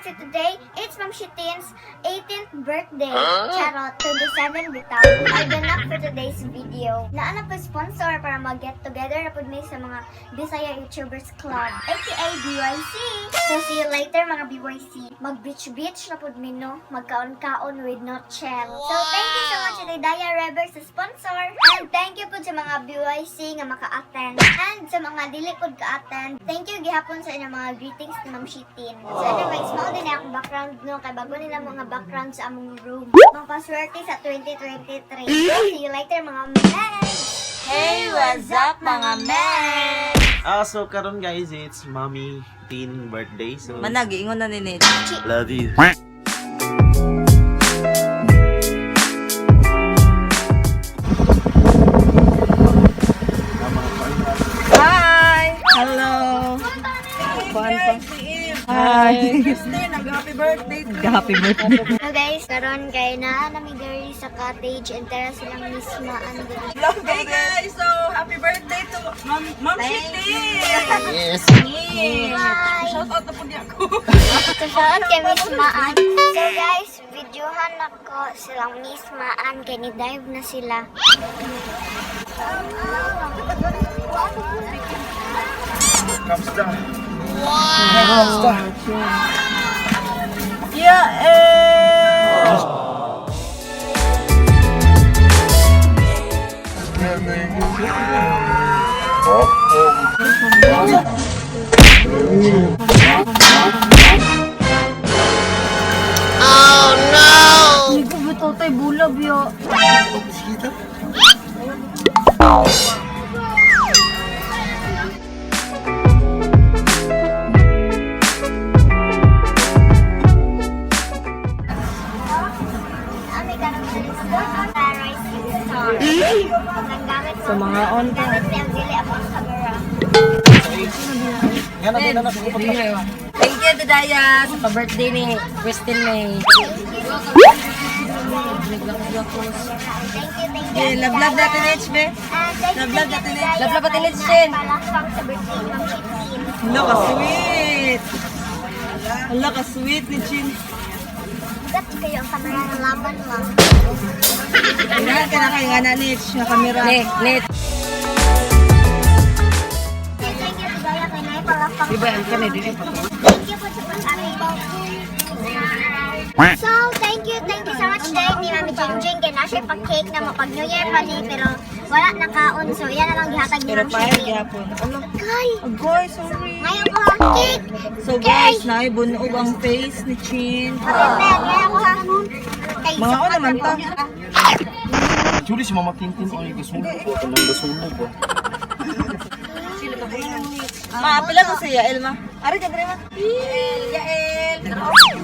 And so today, it's Ma'am Shitin's 18th birthday. Charot, 27 bitaw. Ay ganap for today's video. Naa na po sponsor para mag-get together na pud mi sa mga Bisaya YouTubers Club, aka BYC. So see you later, mga BYC. Mag beach beach na pud mi, no? Magkaon-kaon with no chill. So thank you so much to Daya Rever sa sponsor. And thank you po sa mga BYC nga maka-attend. And sa mga dili pud ka-attend, thank you gihapon sa inyong mga greetings ni Ma'am Shitin. So anyways, mao din akong background, no, kay bago nila mga background sa among room. Mga paswerte sa 2023. So, see you later, mga men! Hey, what's up, mga men? Ah, so karon guys, it's Mommy Tin birthday. So Manag, ingon na ni Nate. Love you. Hi! Hello! Hi! Happy birthday! Happy birthday. So guys, karon kay naa na mi diri sa cottage and tara silang mismaan diri. Hey guys! So, happy birthday to Ma'am Ma'am Shitty! Yes. Bye! Shout out na po niya ako. So shout kay Miss Maan. So guys, videohan ako silang Miss Maan kay ni dive na sila. Kamusta? Yeah! Eh! Hindi ko bitaw tayo bulab yo. Ami karon diri sa Rising Star. Nanggamit Sa mga on pa. Gamit ni ang dili akong camera. Nga na din na Thank you, Daya, sa pa-birthday ni Christine May. Thank you, thank you. Yeah, love love natin, H, be. And thank you, Love, love thank you, natin, Daya. Love, love natin, Shin. Palakpak sa birthday ni Ma'am Shitin. Hala ka sweet! Hala ka sweet ni Chin. Bigat kayo ang camera ng laban lang. Kailangan ka na kayo nga na ni H, nga camera. Ne, Nate. Thank you, Daya, kay Nay palakpak. Di ba, ang kami, di ba? Thank you po sa pag-amin. So, thank you so much day ni Mami Jingjing. Kaya na siya pa-cake na mapag New Year pa ni, pero wala na kaon. So, yan na lang gihatag ni Pero Ma'am pahil Shitin. gihapon. Ano? Kay! Agoy, sorry. Ngayon ko ha, cake! So guys, naibunog ang face ni Chin. Kapit, ngayon ko ha. Kay, Mga ko naman ta. Actually, si Mama Tintin ay gasunog ko. Kanang gasunog ko. Ma, pila to si Yael, ma. Ari ka dire, ma. Yael!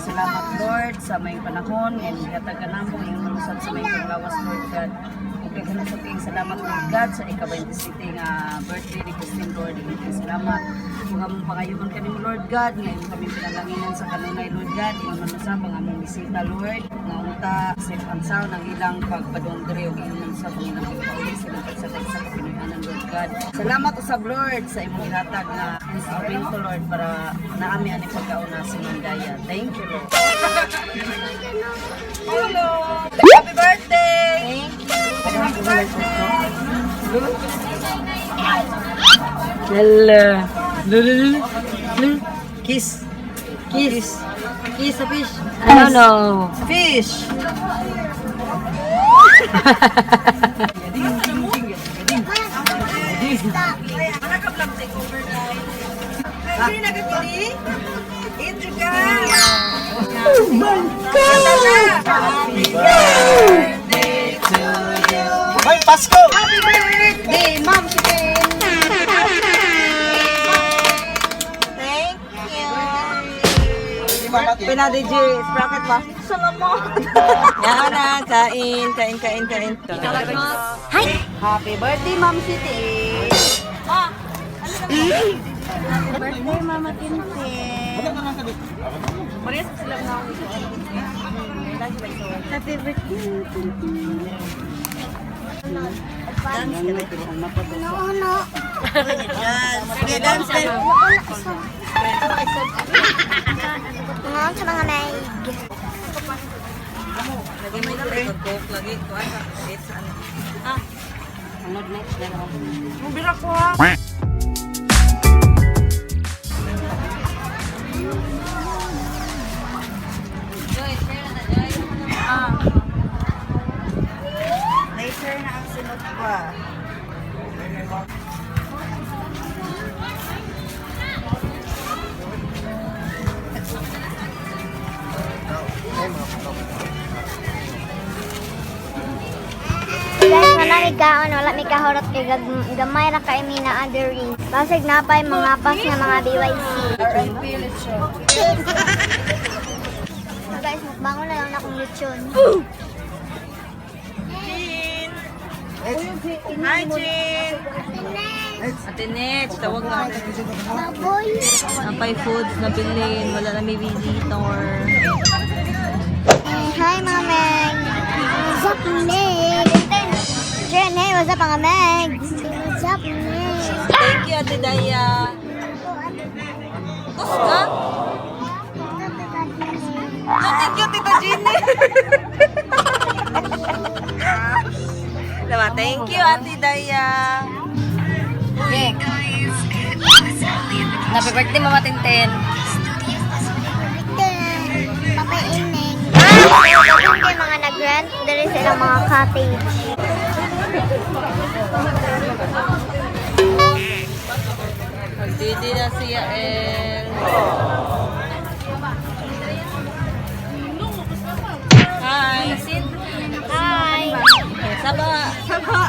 Salamat, Lord, sa may panahon and gihatag ka namo iyong malusad sa may panglawas, Lord God. Ug daghan sa ting salamat, Lord God, sa ika-27 nga birthday ni Christine, Lord. Ug salamat ug among pangayoon kanimo, Lord God, nga imong kami pinalanginan sa kanunay, Lord God, imong manusab ang among bisita, Lord, nga unta safe and sound ang ilang pagpadong diri ug imong manusab ang ilang pagpauli sa ilang pagsakay sa kapinoyanan, Lord God. Salamat usab, Lord, sa imong gihatag na instrumento, Lord, para naami ani pagkauna si Mandaya. Thank you, Lord. Hello! Happy birthday! Happy birthday! Hello. Lulululu. Kiss. Kiss. Kiss sa fish. I don't know. Fish! Wala ka vlog takeover, guys. Ay, nagakili? Ito, guys! Oh my God! Happy birthday to you! May Pasko! Happy birthday, Ma'am Shitin. Thank you! Pina-DJ, sprocket ba? Salamat! Yan na, kain, kain, kain, kain. Hi! Happy birthday, Ma'am City! Happy birthday, Mama Tintin! Happy birthday, Tintin. No, no. Sige, dance. Mga Kaon sa mga meg. Lagi mo na may coke lagi kuan sa sa ano. Ah, Sunod next na lang. mubira ko ha. Joy, share na ta, Joy. Ah. Later na ang sunod pa. Guys, wala mi kaon, wala mi kahurot kay gamay ra kay mi na adiri. Basig na pay mga pas nga mga BYC. RIP lechon. So guys, mukbangon na lang na akong lechon. Chin! Hi, Chin! Ate Nech, tawag na. Baboy. Napay foods na bilin, wala na may visitor. Eh, hi mga meg. What's up, meg? Jen, hey, what's up mga meg? What's up, meg? Thank you, Ate Daya. Tos ka? No, thank you, Tita Jeannie. Diba? Thank you, Ate Daya. Okay. Happy birthday, Mama Tintin. Papa Ining. Kay mga nag-rent, dali sila mga cottage. Magdidi na si Yael. Hi. Hi! Saba. Saba.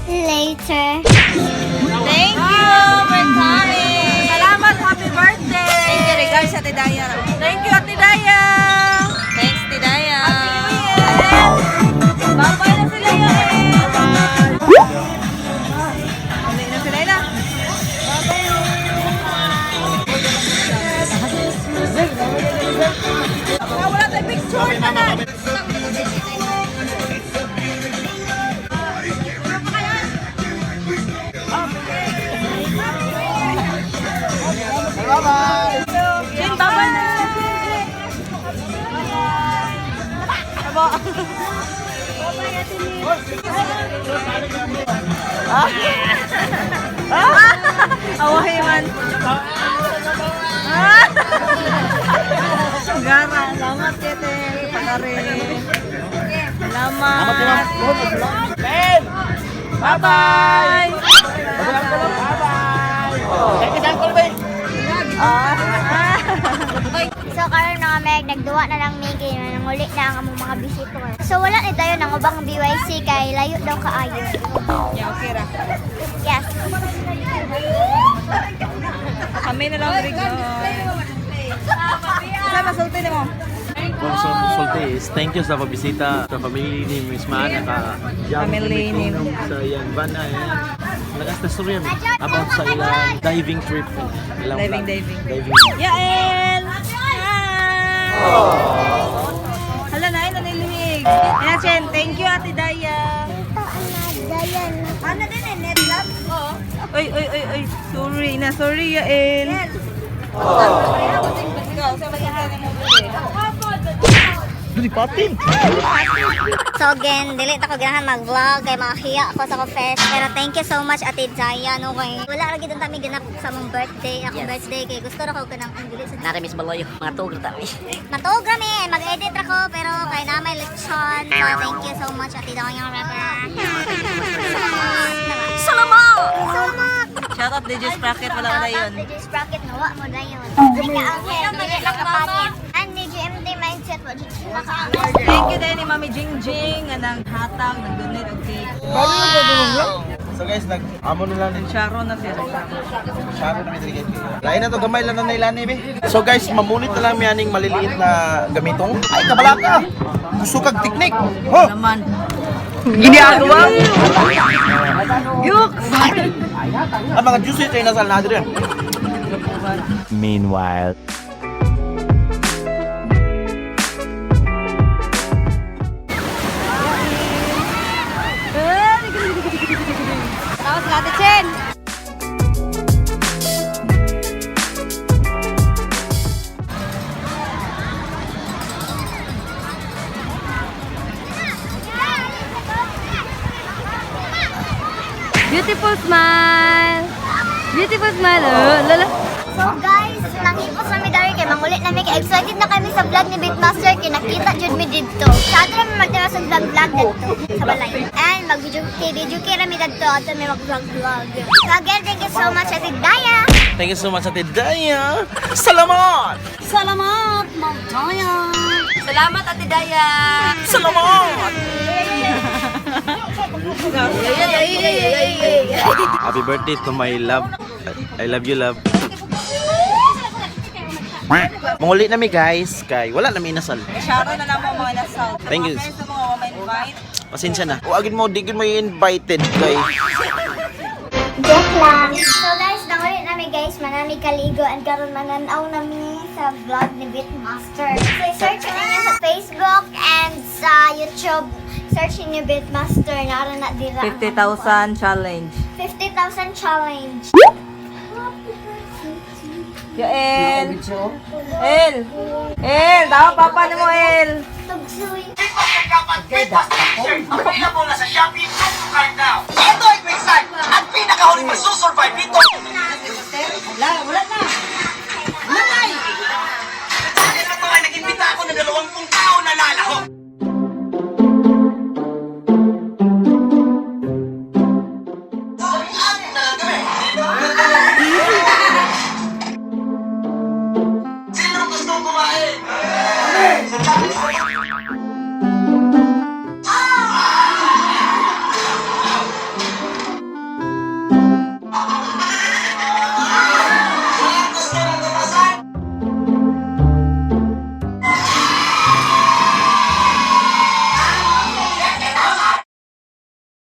Later. Thank you for coming. Salamat. Happy birthday. Thank you. Regards, Ate Daya. Thank you, Ate Daya. Thanks, Ate Daya. Happy New Year. Bye-bye na sila yun. Bye. na sila na. Bye-bye. Wala tayong picture na na. Jin, bye-bye na. Abo. Ah! Awahi man. Ah! Gara, salamat tete. Pagare. Salamat. Ben! Bye-bye. Bye-bye! Thank you, Uncle Ben! Ah. So karon mga meg, nagduwa na lang mi kay nanguli na ang among mga visitor. So wala ni tayo nang ubang BYC kay layo daw kaayo. Yeah, okay ra. Yes. Kami na lang rin. Sa masulti nimo. Kung sa sulti is, thank you sa pabisita sa family ni Miss Maan naka jam Family ni- sa iyang van ay lakas na storya mi about sa ilang diving trip, ilang Diving, vlog. diving. Diving. Yael! Hi! Hala na, ay nanilihig. Ayan, Chen, thank you, Ate Daya. Ito ang Ano din eh, net love? Oo. Oy, oy, oy, oy. Sorry na, sorry, Yael. Ikaw, sa masulti nimo bili. Dili patin. So again, dili ta ko ganahan mag-vlog kay mga hiya ako sa ko-fest. Pero thank you so much Ate Jaya no kay wala ra gid ang ganap sa mong birthday, akong birthday kay gusto ra ko kanang ang dili sa Nari Miss Baloyo, mga tugro ta. Matuog ra mi, mag-edit ra ko pero kay na may lechon. So thank you so much Ate Jaya rapper. Salamat! Salamat! Shout out DJ Sprocket, wala ka na yun. DJ Sprocket, nawa mo na yun. Ika ang dili nakapangit. And DJ MT mindset, wa jud sila kaangas. Thank you din ni Mami Jing Jing nga naghatag, nag-donate og cake. So guys, nag amo na lang ni Sharon na siya. Sharon na mi diri kay. Lain na to gamay lang na nailani be. So guys, mamunit na lang mi aning maliliit na gamitong. Ay kabalaka. Gusto kag teknik. Ho. Naman. Ginagawa mo. Yuk! Ang mga juicy kay nasa na diri. Meanwhile. Tapos Ate Chen. Beautiful smile. Beautiful smile. Oh, lala. So guys, nanghipos na mi dari kay mangulit na mi kay excited na kami sa vlog ni Bitmaster kay nakita jud mi didto. Sa ato ra mi magtira sa vlog vlog didto sa balay. And mag video kay video kay ra mi didto ato mi mag vlog vlog. So again, thank you so much, Ate Daya. Thank you so much, Ate Daya. Salamat! Salamat, Ma'am Daya! Salamat, Ate Daya. Salamat! Happy birthday to my love. I love you, love. Manguli na mi guys, kay wala na mi inasal. Shoutout na lang mo mga nasal. Thank you. Mga friends na mga ma-invite. Pasensya na. Huwagin mo, di gid mo invited kay. Joke lang. So guys, nangulit namin guys, manami kaligo and karon mananaw nami sa vlog ni Bitmaster. So search niyo sa Facebook and sa YouTube. Search niyo Bitmaster, naara na dira. 50,000 challenge. 50,000 challenge. Yo, El. El. El, daw papa ni mo, El. Tugsoy. Available na sa Shopee, Add to Cart now! Ito ay